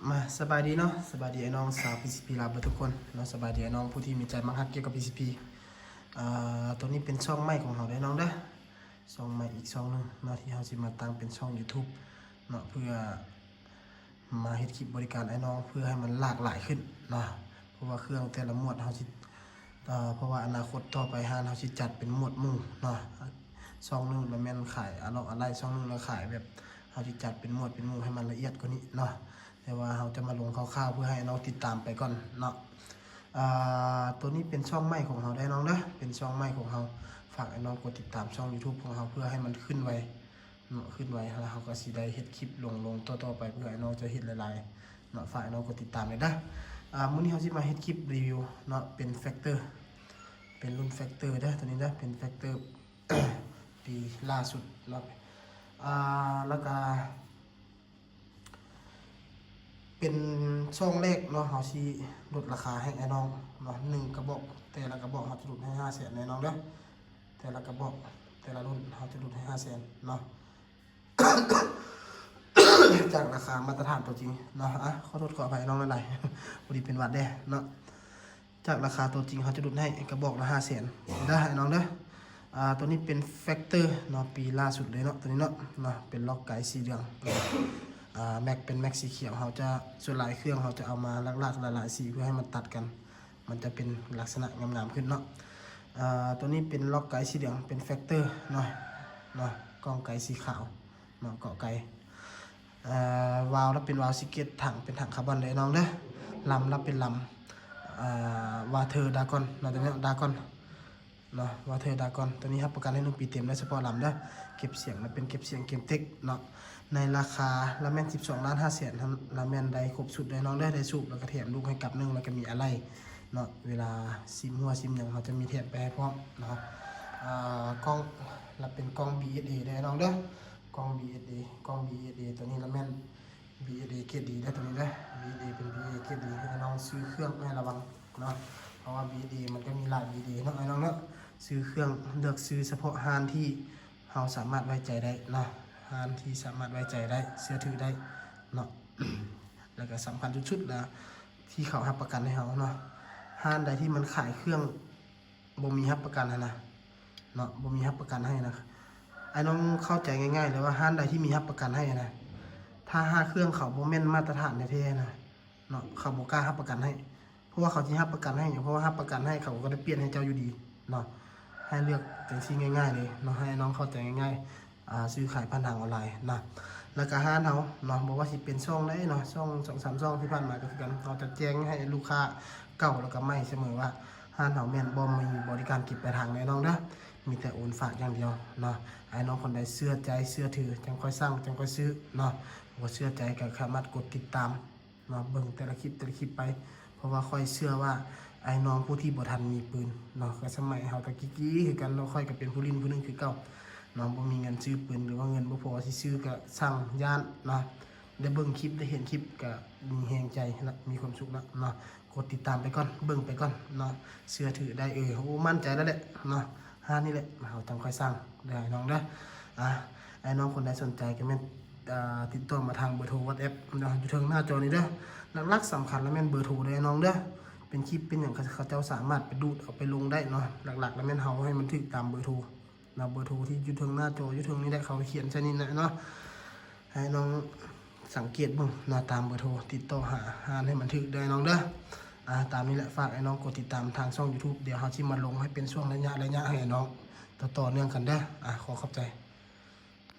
ມາ ສະບາຍດີເນາະ ສະບາຍດີອ້າຍນ້ອງຊາວ ພີຊີພີ ລາວເບິດທຸກຄົນເນາະ. ສະບາຍດີອ້າຍນ້ອງຜູ້ທີ່ມີໃຈມັກຮັກກ່ຽວກັບ ພີຊີພີ. ເອີ ໂຕນີ້ເປັນຊ່ອງໃໝ່ຂອງເຮົາເດີນ້ອງເດີ ຊ່ອງໃໝ່ອີກຊ່ອງໜຶ່ງເນາະ ທີ່ເຮົາຊິມາຕັ້ງເປັນຊ່ອງຢູທູບເນາະ ເພື່ອມາເຮັດຄລິບບໍລິການອ້າຍນ້ອງ ເພື່ອໃຫ້ມັນຫຼາກຫຼາຍຂຶ້ນເນາະ. ເພາະວ່າເຄື່ອງແຕ່ລະໝວດເຮົາຊິ ເອີ ເພາະວ່າອະນາຄົດຕໍ່ໄປຮ້ານເຮົາຊິຈັດເປັນໝວດໝູ່ເນາະ. ຊ່ອງໜຶ່ງລະແມ່ນຂາຍອາເລາະອາໄລ ຊ່ອງໜຶ່ງລະຂາຍແບບ ເຮົາຊິຈັດເປັນໝວດເປັນໝູ່ໃຫ້ມັນລະອຽດກວ່ານີ້ເນາະ. ແຕ່ວ່າເຮົາຈະມາລົງຄ່າວໆ ເພື່ອໃຫ້ນ້ອງຕິດຕາມໄປກ່ອນເນາະ. ອາ ໂຕນີ້ເປັນຊ່ອງໃໝ່ຂອງເຮົາເດີນ້ອງເດີ ເປັນຊ່ອງໃໝ່ຂອງເຮົາ. ຝາກໃຫ້ນ້ອງກົດຕິດຕາມຊ່ອງຢູທູບຂອງເຮົາ ເພື່ອໃຫ້ມັນຂຶ້ນໄວເນາະ ຂຶ້ນໄວ ແລ້ວເຮົາກໍຊິໄດ້ເຮັດຄລິບລົງໆ ຕໍ່ໆ ໄປ ເພື່ອໃຫ້ນ້ອງຈະເຫັນຫຼາຍໆເນາະ. ຝາກໃຫ້ນ້ອງກົດຕິດຕາມແດ່ເດີ. ອາ ມື້ນີ້ເຮົາຊິມາເຮັດຄລິບຣີວິວເນາະ ເປັນແຟັກເຕີ ເປັນລຸ້ນແຟັກເຕີເດີ ໂຕນີ້ເດີ ເປັນແຟັກເຕີ ປີລ່າສຸດເນາະ. ອາ ແລ້ວກະເປັນຊ່ອງແລກເນາະ ເຮົາຊິຫຼຸດລາຄາໃຫ້ອ້າຍນ້ອງເນາະ. ໜຶ່ງກະບອກ ແຕ່ລະກະບອກເຮົາຈະຫຼຸດໃຫ້ຫ້າແສນເດີນ້ອງເດີ ແຕ່ລະກະບອກ ແຕ່ລະລຸ້ນເຮົາຈະຫຼຸດໃຫ້ຫ້າແສນເນາະ ຈາກລາຄາມາດຕະຖານຕົວຈິງເນາະ. ອາ ຂໍໂທດຂໍອະໄພນ້ອງຫຼາຍໆ ພໍດີເປັນຫວັດແດ່ເນາະ. ຈາກລາຄາຕົວຈິງເຮົາຈະຫຼຸດໃຫ້ກະບອກລະຫ້າແສນເດີອ້າຍນ້ອງເດີ. ອາ ໂຕນີ້ເປັນແຟັກເຕີເນາະ ປີລ່າສຸດເລີຍເນາະ ໂຕນີ້ເນາະ ເນາະ ເປັນລັອກໄກສີເຫຼືອງ. ອາ ແມັກເປັນແມັກສີຂຽວ ເຮົາຈະ ສ່ວນຫຼາຍເຄື່ອງເຮົາຈະເອົາມາຫຼາກໆຫຼາຍໆສີ ເພື່ອໃຫ້ມັນຕັດກັນ ມັນຈະເປັນລັກສະນະງາມໆຂຶ້ນເນາະ. ອາ ໂຕນີ້ເປັນລັອກໄກສີເຫຼືອງ ເປັນແຟັກເຕີເນາະ ເນາະ ກ້ອງໄກສີຂາວເນາະ ເກາະໄກ. ອາ ວາວລະເປັນວາວຊີເກດ ຖັງເປັນຖັງຄາບອນເດີນ້ອງເດີ. ລຳລະເປັນລຳ ອາ ວາເທີດາກອນເນາະ ໂຕນີ້ດາກອນເນາະ ວາເທີດາກອນ. ໂຕນີ້ຮັບປະກັນໃຫ້ໜຶ່ງປີເຕັມເດີ ສະເພາະລຳເດີ. ເກັບສຽງລະເປັນເກັບສຽງເກມເຕັກເນາະ. ໃນລາຄາລະແມ່ນສິບສອງລ້ານຫ້າແສນ ລະແມ່ນໄດ້ຄົບຊຸດເດີນ້ອງເດີ. ໄດ້ສູບ ລະກະແຖມລູກໃຫ້ກັບໜຶ່ງ ລະກະມີອາໄຫຼ່ເນາະ. ເວລາຊິມຫົວຊິມຫຍັງ ເຮົາຈະມີແຖມໄປໃຫ້ພ້ອມເນາະ. ອາ ກ້ອງລະເປັນກ້ອງບີເອສເອເດີນ້ອງເດີ ກ້ອງບີເອສເອ ກ້ອງບີເອສເອ. ໂຕນີ້ລະແມ່ນບີເອສເອເກຣດດີເດີ ໂຕນີ້ເດີ ບີເອສເອເປັນບີເອສເອເກຣດດີ. ໃຫ້ນ້ອງຊື້ເຄື່ອງໃຫ້ລະວັງເນາະ ເພາະວ່າບີເອສເອມັນກະມີຫຼາຍບີເອສເອເນາະອ້າຍນ້ອງເນາະ. ຊື້ເຄື່ອງ ເລືອກຊື້ສະເພາະຮ້ານທີ່ເຮົາສາມາດໄວ້ໃຈໄດ້ເນາະ ຮ້ານທີ່ສາມາດໄວ້ໃຈໄດ້ ເຊື່ອຖືໄດ້ເນາະ. ລະກະສຳຄັນສຸດໆລະ ທີ່ເຂົາຮັບປະກັນໃຫ້ເຮົາເນາະ. ຮ້ານໃດທີ່ມັນຂາຍເຄື່ອງ ບໍ່ມີຮັບປະກັນຫັ້ນນະເນາະ ບໍ່ມີຮັບປະກັນໃຫ້ນະ. ອ້າຍນ້ອງເຂົ້າໃຈງ່າຍໆເລີຍວ່າ ຮ້ານໃດທີ່ມີຮັບປະກັນໃຫ້ນະ ຖ້າຫາກເຄື່ອງເຂົາບໍ່ແມ່ນມາດຕະຖານແທ້ໆນະເນາະ ເຂົາບໍ່ກ້າຮັບປະກັນໃຫ້. ເພາະວ່າເຂົາຊິຮັບປະກັນໃຫ້ຫຍັງ? ເພາະວ່າຮັບປະກັນໃຫ້ ເຂົາກໍໄດ້ປ່ຽນໃຫ້ເຈົ້າຢູ່ດີເນາະ. ໃຫ້ເລືອກຈັ່ງຊີ້ງ່າຍໆເລີຍເນາະ ໃຫ້ອ້າຍນ້ອງເຂົ້າໃຈງ່າຍໆ. ອາ ຊື້ຂາຍຜ່ານທາງອອນລາຍນະ. ລະກະຮ້ານເຮົາເນາະ ບໍ່ວ່າຊິເປັນຊ່ອງໃດເນາະ ຊ່ອງສອງສາມຊ່ອງທີ່ຜ່ານມາກະຄືກັນ ເຮົາຈະແຈ້ງໃຫ້ລູກຄ້າເກົ່າລະກະໃໝ່ສະເໝີວ່າ ຮ້ານເຮົາແມ່ນບໍ່ມີບໍລິການເກັບປາຍທາງເດີນ້ອງເດີ ມີແຕ່ໂອນຝາກຢ່າງດຽວເນາະ. ອ້າຍນ້ອງຄົນໃດເຊື່ອໃຈເຊື່ອຖື ຈັ່ງຄ່ອຍສັ່ງ ຈັ່ງຄ່ອຍຊື້ເນາະ. ບໍ່ເຊື່ອໃຈກະສາມາດກົດຕິດຕາມ ເນາະ ເບິ່ງແຕ່ລະຄລິບ ແຕ່ລະຄລິບໄປ ເພາະວ່າຂ້ອຍເຊື່ອວ່າ ອ້າຍນ້ອງຜູ້ທີ່ບໍ່ທັນມີປືນເນາະ ກະສະໄໝເຮົາຕະກີ້ໆຄືກັນເນາະ ຂ້ອຍກະເປັນຜູ້ຫຼິ້ນຜູ້ໜຶ່ງຄືເກົ່າເນາະ. ບໍ່ມີເງິນຊື້ປືນ ຫຼືວ່າເງິນບໍ່ພໍຊິຊື້ກະຊ່າງ ຢ້ານເນາະ. ໄດ້ເບິ່ງຄລິບ ໄດ້ເຫັນຄລິບກະມີແຮງໃຈລະ ມີຄວາມສຸກລະເນາະ. ກົດຕິດຕາມໄປກ່ອນ ເບິ່ງໄປກ່ອນເນາະ ເຊື່ອຖືໄດ້. ເອີ ໂອ້ ໝັ້ນໃຈແລ້ວແຫຼະເນາະ ຮ້ານນີ້ແຫຼະ ເຮົາຈັ່ງຄ່ອຍສັ່ງເດີອ້າຍນ້ອງເດີ. ອາ ອ້າຍນ້ອງຄົນໃດສົນໃຈກະແມ່ນ ອາ ຕິດຕໍ່ມາທາງເບີໂທ ວັອດແອັບເນາະ ຢູ່ເທິງໜ້າຈໍນີ້ເດີ. ຫຼັກໆສຳຄັນລະແມ່ນເບີໂທເດີອ້າຍນ້ອງເດີ. ເປັນຄລິບເປັນຫຍັງ ເຂົາເຈົ້າສາມາດໄປດູດເອົາໄປລົງໄດ້ເນາະ. ຫຼັກໆລະແມ່ນເຮົາໃຫ້ມັນຖືກຕາມເບີໂທເນາະ ເບີໂທທີ່ຢູ່ເທິງໜ້າຈໍ ຢູ່ເທິງນີ້ແຫຼະ ເຂົາຂຽນໃສ່ນີ້ແຫຼະເນາະ. ໃຫ້ນ້ອງສັງເກດເບິ່ງເນາະ ຕາມເບີໂທ ຕິດຕໍ່ຫາຮ້ານໃຫ້ມັນຖືກເດີອ້າຍນ້ອງເດີ. ອາ ຕາມນີ້ແຫຼະ ຝາກອ້າຍນ້ອງກົດຕິດຕາມທາງຊ່ອງຢູທູບ ດຽວເຮົາຊິມາລົງໃຫ້ເປັນຊ່ວງໄລຍະໆໃຫ້ນ້ອງ ຕໍ່ໆເນື່ອງກັນເດີ. ອາ ຂໍຂອບໃຈ.